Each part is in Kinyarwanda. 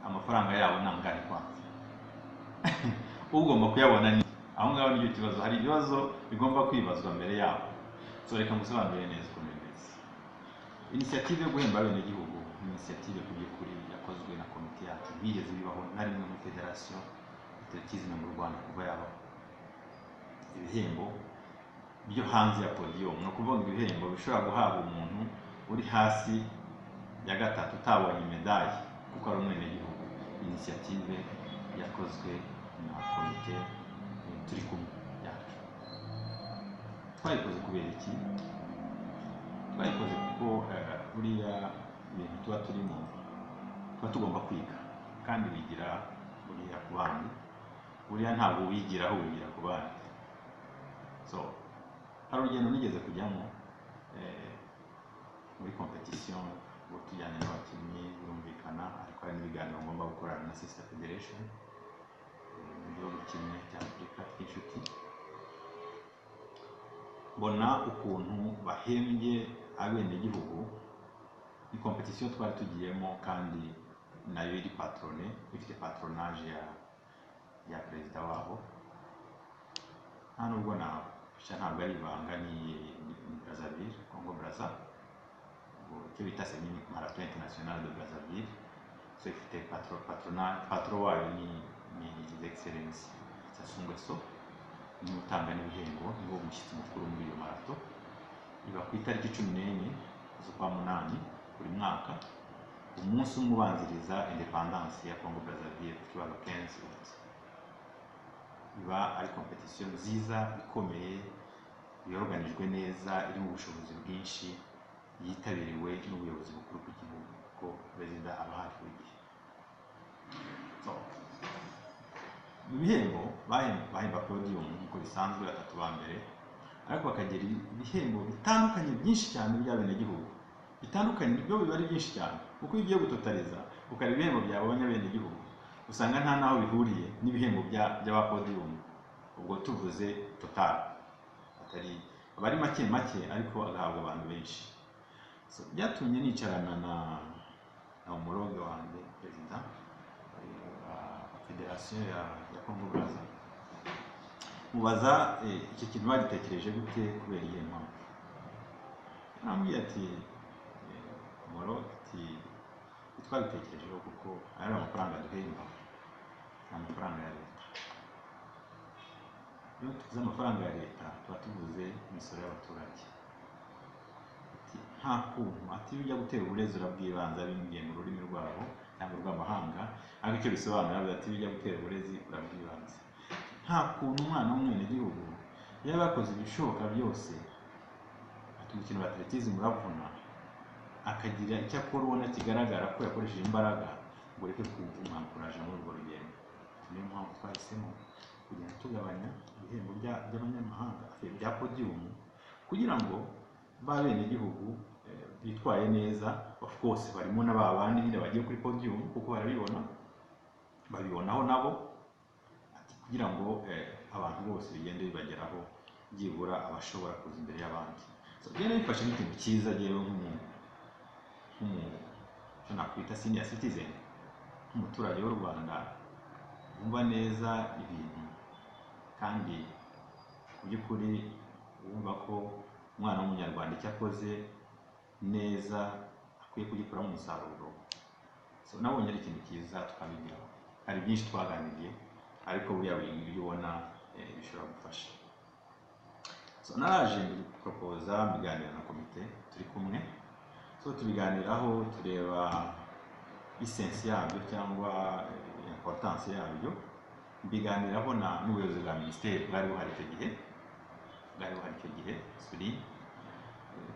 Amafaranga yabo ni angahe kwanza? Ugomba kuyabona ni aho ngaho nicyo kibazo. Hari ibibazo bigomba kwibazwa mbere yabo. So reka ngusobanurire neza ukuntu bimeze. Initiative yo guhemba abenegihugu ni initiative ku by'ukuri yakozwe na komite yacu. Bigeze bibaho na rimwe muri fédération d'athlétisme mu Rwanda kuva yabaho, ibihembo byo hanze ya podium, ni ukuvuga ibihembo bishobora guhabwa umuntu uri hasi ya gatatu utabonye médaille kuko ari umwenegihugu. Initiative yakozwe na komite turi kumwe yacu. Twayikoze kubera iki? Twayikoze kuko buriya ibintu tuba turimo tuba tugomba kwiga, kandi wigira buriya ku bandi. Buriya ntabwo wigiraho, wigira ku bandi. So hari urugendo nigeze kujyamo muri competition, ngo tujyanye n'abakinnyi, birumvikana, ariko hari n'ibiganiro ngomba gukorana na sister federation mu gihugu kimwe cya Afurika cy'inshuti. Mbona ukuntu bahembye abenegihugu. Ni competition twari tugiyemo kandi nayo iri patronné, ifite patronage ya perezida waho. Nta nubwo nahisha, ntabwo ari ibanga, ni Brazzaville, Congo Brazza. Ubwo icyo bita semi marathon international de Brazzaville. So ifite patronage, patron wayo ni His Excellence Sassou Nguesso, niwe utanga n'ibihembo, niwo mushyitsi mukuru muri iyo marathon. Iba ku itariki 14 z'ukwa munani buri mwaka, umunsi umwe ubanziriza indépendance ya Congo Brazzaville, kuko iba le 15 août. Iba ari competition nziza ikomeye, yoroganijwe neza, irimo ubushobozi bwinshi, yitabiriwe n'ubuyobozi bukuru bw'igihugu, kuko perezida aba ahari buri gihe. So, mu bihembo bahemba podium nk'uko bisanzwe, batatu ba mbere, ariko bakagira ibihembo bitandukanye byinshi cyane by'abenegihugu bitandukanye. Nibyo biba ari byinshi cyane, kuko iyo ugiye gutotaliza ukareba ibihembo byabonye abenegihugu, usanga nta n'aho bihuriye n'ibihembo by'aba podium. Ubwo tuvuze total, atari aba ari make make, ariko agahabwa abantu benshi. So, byatumye nicarana na homologue wanjye, perezida wa fédération ya Congo Brazza, mubaza icyo kintu bagitekereje gute, kubera iyihe mpamvu. Arambwira ati: "Homologue," ati, "twabitekerejeho kuko ari amafaranga duhemba ni amafaranga ya leta." Iyo tuvuze amafaranga ya leta, tuba tuvuze imisoro y'abaturage. Ati: "Nta kuntu," ati, "iyo ujya gutera uburezi urabwibanza." Bimbwiye mu rurimi rwabo cyangwa urw'amahanga, ariko icyo bisobanura, ati: "Iyo ujya gutera uburezi urabwibanza. Nta kuntu umwana w'umwenegihugu yaba yakoze ibishoboka byose," ati, "umukino wa athlétisme uravuna, akagira icyo akora ubona kigaragara ko yakoresheje imbaraga, ngo ureke kumwankuraje muri urwo rugendo." Niyo mpamvu twahisemo kugenda tugabanya ibihembo by'abanyamahanga bya podium, kugira ngo ba benegihugu bitwaye neza, of course barimo na ba bandi nyine bagiye kuri podium kuko barabibona, babibonaho nabo, ati kugira ngo abantu bose bigende bibageraho, byibura abashobora kuza imbere y'abandi. So, bigenda bifashe nk'ikintu cyiza. Jyewe nk'umu icyo nakwita senior citizen, nk'umuturage w'u Rwanda wumva neza ibintu, kandi mu by'ukuri wumva ko umwana w'umunyarwanda icyo akoze neza akwiye kugikuramo umusaruro, so nabonye ari ikintu cyiza twabigiraho. Hari byinshi twaganiriye, ariko buriya buri ibyo ubona bishobora gufasha. So naraje mbiporopoza, mbiganira na komite turi kumwe. So tubiganiraho, tureba essence yabyo cyangwa importance yabyo, mbiganiraho na n'ubuyobozi bwa minisiteri bwari buhari icyo gihe, suri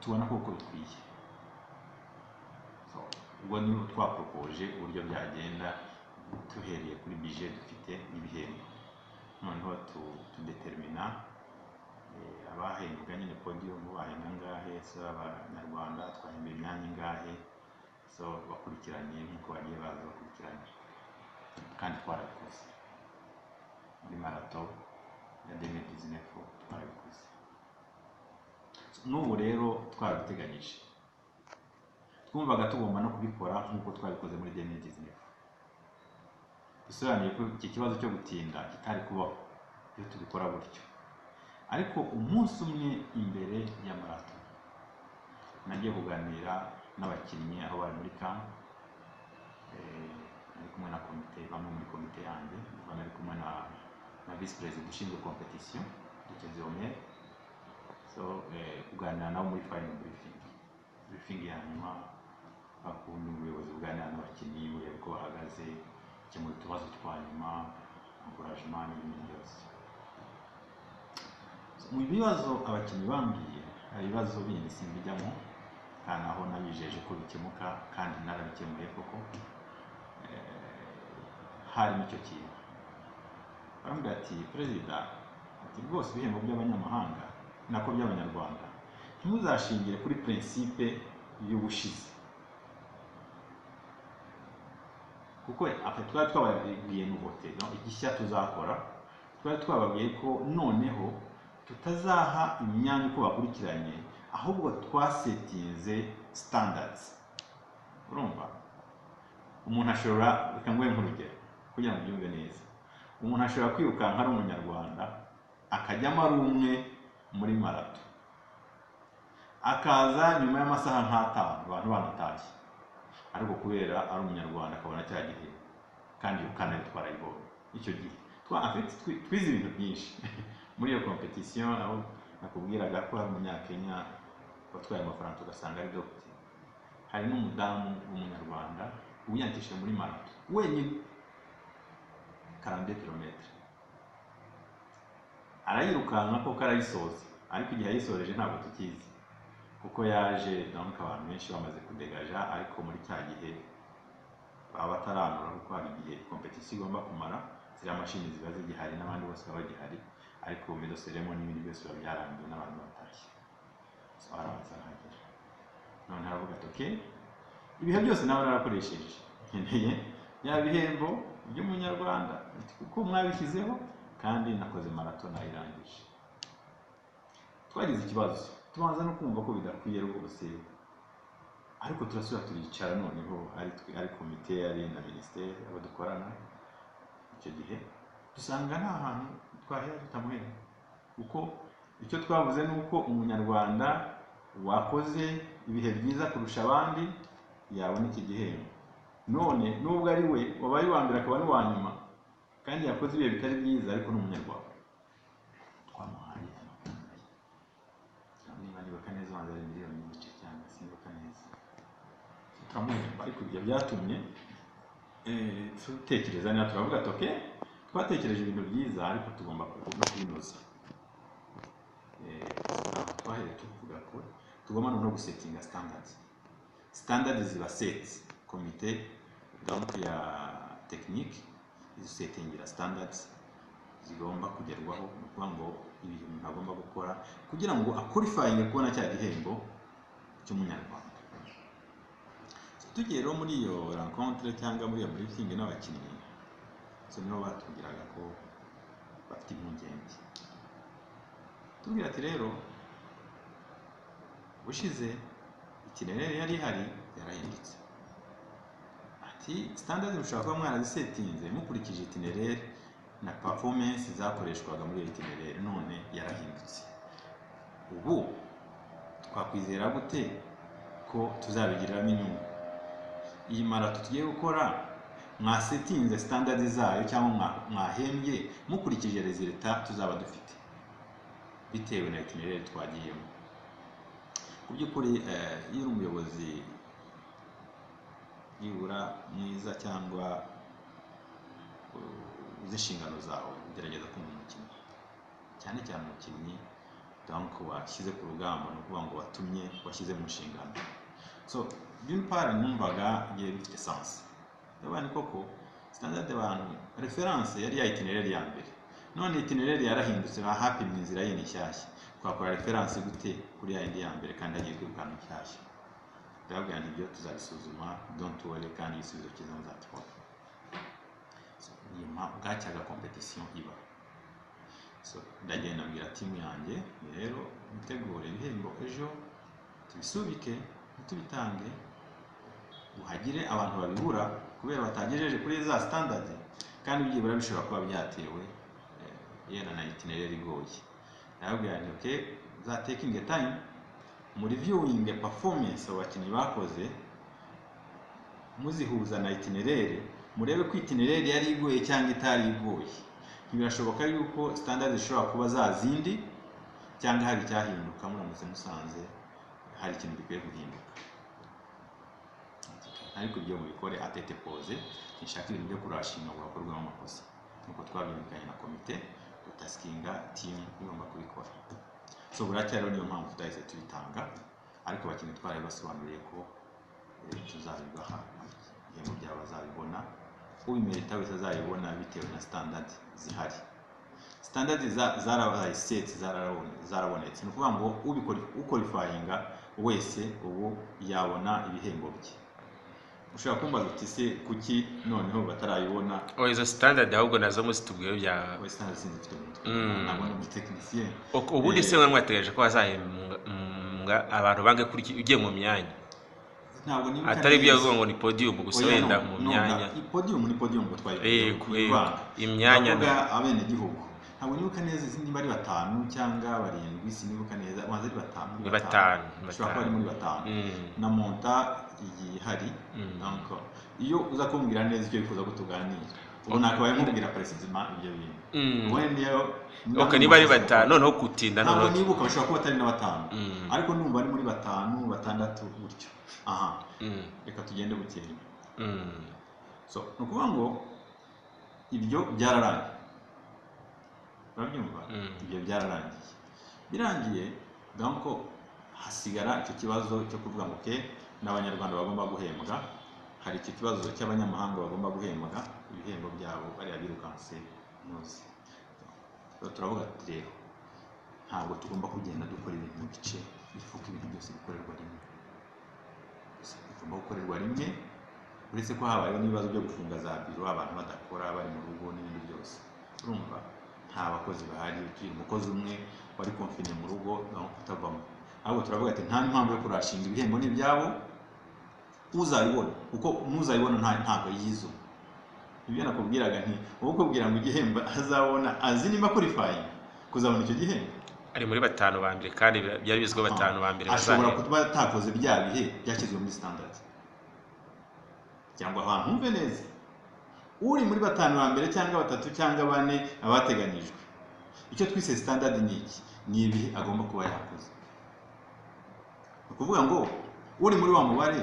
tubona koko bikwiye. So ubwo niho twaporopoje uburyo byagenda duhereye kuri budget dufite y'ibihembo, noneho tudetermina abahembwa nyine podium bahembwa angahe, se abanyarwanda twahemba imyanya ingahe. So bakurikiranye nk'uko bagiye baza bakurikiranye, kandi twarabikoze muri marathon ya 2019, twarabikoze. So, n'ubu rero twarabiteganyije, twumvaga tugomba no kubikora nk'uko twabikoze muri 2019. Bisobanuye ko iki kibazo cyo gutinda kitari kubaho iyo tubikora gutyo. Ariko umunsi umwe imbere ya marato nagiye kuganira n'abakinnyi aho bari muri camp, nari kumwe na komite, bamwe muri komite yanjye, ndumva nari kumwe na vice president ushinzwe competition, Dukeze Omer. So kuganira nabo muri final briefing ya nyuma, bakunda ubuyobozi buganira n'abakinnyi, bureba uko bahagaze, gukemura utubazo twa nyuma, encouragement n'ibindi byose. So, mu bibazo abakinnyi bambwiye, hari ibibazo bindi simbijyamo, kandi aho nabijeje ko bikemuka kandi narabikemuye koko. Harimo icyo kintu barambwira ati: "Perezida," ati, "rwose ibihembo by'abanyamahanga, nako by'abanyarwanda, ntimuzashingire kuri principe y'ubushize," kuko aka twari twababwiye nouveauté, no, igishya tuzakora. Twari twababwiye ko noneho tutazaha imyanya uko bakurikiranye, ahubwo twasetinze standards. Urumva umuntu ashobora, reka nguhe nk'urugero kugira ngo ubyumve neza, umuntu ashobora kwirukanka ari umunyarwanda, akajyamo ari umwe muri marato, akaza nyuma y'amasaha nk'atanu abantu banatashye, ariko kubera ari umunyarwanda akabona cya gihe. Kandi iyo kana twarayibonye icyo gihe. En fait, twize ibintu byinshi muri iyo competition, aho nakubwiraga ko hari umunyakenya watwaye amafaranga, tugasanga ari dogiteri. Hari n'umudamu w'umunyarwanda wiyandikishije muri marato wenyine, 42 kilomètres, arayirukanka koko, arayisoza, ariko igihe yayisoreje ntabwo tukizi, kuko yaje donc abantu benshi bamaze kudegaja, ariko muri cya gihe baba bataranura, kuko hari igihe competition igomba kumara, ziriya mashini ziba zigihari n'abandi bose baba bagihari, ariko medal ceremony n'ibindi byose biba byarangiye n'abantu batashye. So araza arahagera, none aravuga ati: "Okay, ibihe byose nawe narakoresheje, nkeneye bya bihembo by'umunyarwanda," ati, "kuko mwabishyizeho kandi nakoze marato nayirangije." Twagize ikibazo, tubanza no kumva ko bidakwiye rwose, ariko turasubira turicara, noneho ari twe, ari komite, ari na minisiteri, abo dukorana icyo gihe, dusanga nta hantu twahera tutamuhera, kuko icyo twavuze ni uko umunyarwanda wakoze ibihe byiza kurusha abandi yabona iki gihembo. None nubwo ari we wabaye uwa mbere akaba n'uwa nyuma kandi yakoze ibihe bitari byiza, ariko ni umunyarwanda, twamuhaye amafaranga ye. Niba nibuka neza, ubanza ari 1.5 miliyoni cyangwa sinibuka neza, turamuhemba. Ariko ibyo byatumye dutekereza neza, turavuga ati: "Okay, twatekereje ibintu byiza, ariko tugomba no kubinoza." Aho twahereye tuvuga ko tugomba no gusetinga standards. Standards ziba set, komite donc ya technique izisetingira standards zigomba kugerwaho, ni ukuvuga ngo ibintu umuntu agomba gukora kugira ngo aqualifyinge kubona cya gihembo cy'umunyarwanda. So, tugiye rero muri iyo rencontre cyangwa muri iyo briefing n'abakinnyi, so nibo batubwiraga ko bafite impungenge. Tubwira ati: "Rero ushize itinéraire yari ihari yarahindutse," ati, "standard mushobora kuba mwarazisetinze mukurikije itinéraire na performance zakoreshwaga muri iyo itinéraire, none yarahindutse. Ubu twakwizera gute ko tuzabigiriramo inyungu iyi marato tugiye gukora? Mwasetinze standard zayo cyangwa mwahembye mukurikije résultat tuzaba dufite bitewe na itinéraire twagiyemo?" Ku by'ukuri, iyo uri umuyobozi nibura mwiza cyangwa uzi inshingano zawe, ugerageza kumva umukinnyi, cyane cyane umukinnyi donc washyize ku rugamba, ni ukuvuga ngo watumye, washyize mu nshingano. So d'une part numvaga igihe bifite sens. Ndavuga ni koko standard abantu référence yari ya itinéraire ya mbere, none itinéraire yarahindutse, hapimwe inzira yindi nshyashya, twakora référence gute kuri ya yindi ya mbere kandi hagiye kwirukanka nshyashya? Ndababwira nti: "Ibyo tuzabisuzuma, don't worry, kandi igisubizo cyiza muzakibona." So, nyuma bwacyaga competition iba. So ndagenda mbwira team yanjye: "Rero mutegure ibihembo ejo tubisubike, ntitubitange, uhagire abantu babibura kubera batagejeje kuri za standard." Kandi Kandi byibura bishobora kuba byatewe yenda na itinéraire igoye. Ndababwira nti: "Okay, za taking a time muri reviewing performance abo bakinnyi bakoze, muzihuza na itinéraire, murebe ko itinéraire yari igoye cyangwa itari igoye. Ntibirashoboka yuko standard zishobora kuba za zindi cyangwa hari icyahinduka, muramutse musanze hari ikintu gikwiye guhinduka. Ariko ibyo mubikore à tête posée, nishaka ibintu byo kurashinga ngo hakorwemo amakosa." Nuko twabyumvikanye na komite, dutaskinga team igomba kubikora. So buracyariho, niyo mpamvu tutahise tubitanga, ariko abakinnyi twarabibasobanuriye ko tuzabibaha, ibihembo byabo bazabibona, ubimerita wese azabibona bitewe na standard zihari. Standard zarabaye set, zarabonetse. Ni ukuvuga ngo uqualifyinga wese ubu yabona ibihembo bye. Ushobora kumbaza uti: "Se kuki noneho batarayibona?" Oh, izo standard ahubwo nazo muzitubwiye bya We, standard sinzi mfite mu mutwe, ntabwo ndi umutekinisiye. Ubundi se mwari mwategereje ko hazahembwa abantu bange kuri ugiye mu myanya? Ntabwo nibuka Atari ibyo neza. kuvuga ngo ni podium gusa, Oya, wenda no, mu no, myanya. Podium ni podium ngo twayivuze. Yego. Imyanya. Ndavuga abenegihugu. Ntabwo nibuka neza niba ari batanu cyangwa barindwi, sinibuka neza, ubanza ari batanu. Ni batanu, ni Bashobora kuba ari batanu. muri batanu. Na montant igiye ihari. Donc iyo uza kumbwira neza icyo wifuza ko tuganira, ubu nakabaye nkubwira précisément ibyo bintu. Ubundi niyo. Ok, niba ari batanu noneho gutinda Ntabwo noneho nibuka, bashobora kuba batari na batanu, ariko numva ari muri batanu, batandatu gutyo aha. Reka tugende bukeye. So ni ukuvuga ngo ibyo byararangiye, urabyumva? Ibyo byararangiye, birangiye, donc hasigara icyo kibazo cyo kuvuga ngo okay, n'abanyarwanda bagomba guhembwa, hari icyo kibazo cy'abanyamahanga bagomba guhembwa ibihembo byabo, bariya birukanse muzi. So, turavuga tuti: "Rero ntabwo tugomba kugenda dukora ibintu mu bice, bifuka ibintu byose bikorerwa rimwe, bigomba gukorerwa rimwe." Uretse ko habayeho n'ibibazo byo gufunga za biro, abantu badakora, bari mu rugo n'ibindi byose, urumva nta bakozi bahari, tugira umukozi umwe wari confiné mu rugo no kutavamo. Ahubwo turavuga ati nta n'impamvu yo kurashinga, ibihembo ni ibyabo, uzabibona, kuko n'uzabibona ntabwo yize. Ibyo nakubwiraga nti wowe ukubwira ngo igihembo azabona, azi nimba qualifying kuzabona icyo gihembo. Ari muri batanu ba mbere, kandi byari bizwi ko batanu ba mbere Ashobora bazahembwa. Kuba atakoze bya bihe byashyizwe muri standard, cyangwa ahantu humve neza, uri muri batanu ba mbere cyangwa batatu cyangwa bane abateganyijwe, icyo twise standard ni iki? Ni ibihe agomba kuba yakoze. Ni ukuvuga ngo uri muri wa mubare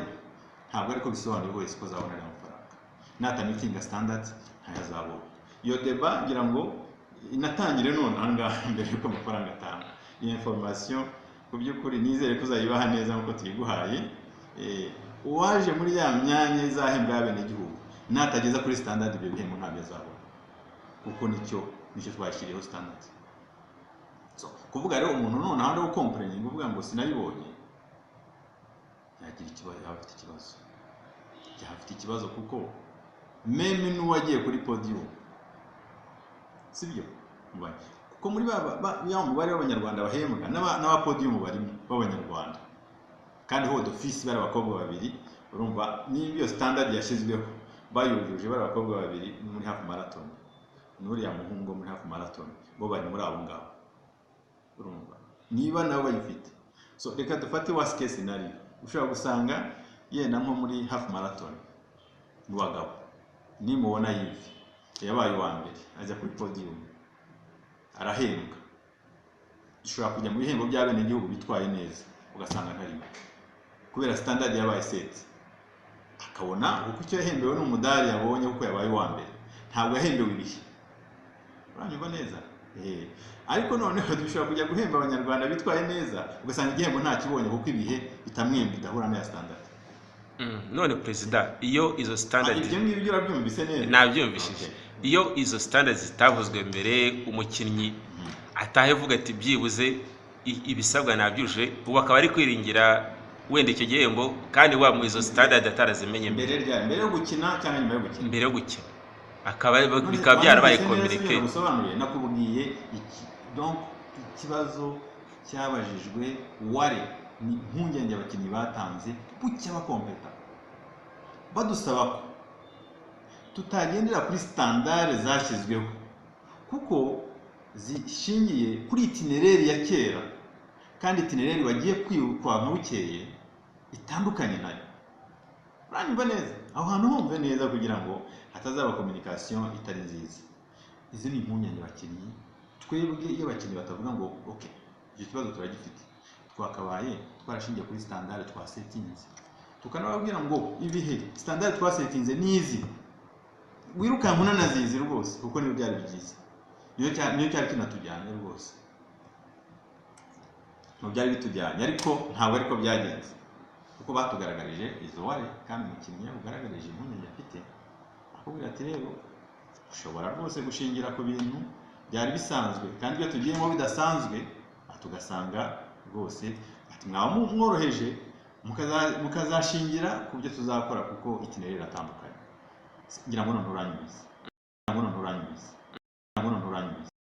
ntabwo ariko bisobanuye wese ko azabona ariya mafaranga. Natameetinga standard ntayazabona. Iyo débat ngira ngo inatangire none aha ngaha mbere y'uko amafaranga atangwa. Iyo information mu by'ukuri nizere ko uzayibaha neza nk'uko tuyiguhaye. Uwaje muri ya myanya izahembwa y'abenegihugu natageza kuri standard, ibyo bihembo ntabyo azabona, kuko nicyo twashyiriyeho standard. So kuvuga rero umuntu noneho ari gucomplaininga uvuga ngo sinabibonye, yagira ikibazo, yaba afite ikibazo, yaba afite ikibazo, kuko même n'uwagiye kuri podium, sibyo? Kuko muri ya mubare w'abanyarwanda bahembwa n'aba podium barimo b'abanyarwanda, kandi ho d'office bari abakobwa babiri. Urumva niba iyo standard yashyizweho bayujuje, bari abakobwa babiri muri half marathon n'uriya muhungu wo muri half marathon, bo bari muri abo ngabo. Urumva niba nabo bayifite. So reka dufate worst case scenario, ushobora gusanga yenda nko muri half marathon mu bagabo nimubona Yves yabaye uwa mbere, ajya kuri podium, arahembwa. Dushobora kujya mu bihembo by'abenegihugu bitwaye neza, ugasanga ntarimo kubera standard yabaye set, akabona kuko icyo yahembewe ni umudari yabonye kuko yabaye uwa mbere, ntabwo yahembewe ibihe. Uranyumva neza? Ariko noneho dushobora kujya guhemba abanyarwanda bitwaye neza, ugasanga igihembo ntakibonye kuko ibihe bitamwemba, bidahura n'iya standard. None perezida, iyo izo standard Ibyo ngibyo urabyumvise neza? Nabyumvishije. Okay. Iyo izo standard zitavuzwe mbere, umukinnyi atahe avuga ati byibuze ibisabwa nabyujuje, ubu akaba ari kwiringira wenda icyo gihembo, kandi wa mu izo standard atarazimenye mbere. Mbere ryari? Mbere yo gukina cyangwa nyuma yo gukina? Mbere yo gukina, akaba bikaba byarabaye communiqué. Nagusobanuriye, nakubwiye iki? Donc ikibazo cyabajijwe ware ni impungenge abakinnyi batanze bucya bacompeta, badusaba ko Tutagendera kuri standard zashyizweho, kuko zishingiye kuri itinéraire ya kera, kandi itinéraire bagiye kwirukanka bukeye itandukanye nayo. Uranyumva neza? Aho hantu humve neza, kugira ngo hatazaba communication itari nziza. Izi ni impungenge abakinnyi. Twebwe iyo abakinnyi batavuga ngo "Ok, icyo kibazo turagifite", twakabaye twarashingiye kuri standard twasetinze, tukanababwira ngo ibihe standard twasetinze ni izi, wirukanka unanazizi rwose, kuko niyo byari byiza, niyo cyari kinatujyanye rwose, ntabwo byari bitujyanye. Ariko ntabwo ariko byagenze, kuko batugaragarije izo ware. Kandi umukinnyi yakugaragarije impungenge afite, akubwira ati "Rero ushobora rwose gushingira ku bintu byari bisanzwe, kandi ibyo tugiyemo bidasanzwe", tugasanga rwose ati "Mwaba mworoheje mukazashingira ku byo tuzakora, kuko itinéraire iratandukanye." Ngira ngo none uranyumvise, ngira ngo none uranyumvise.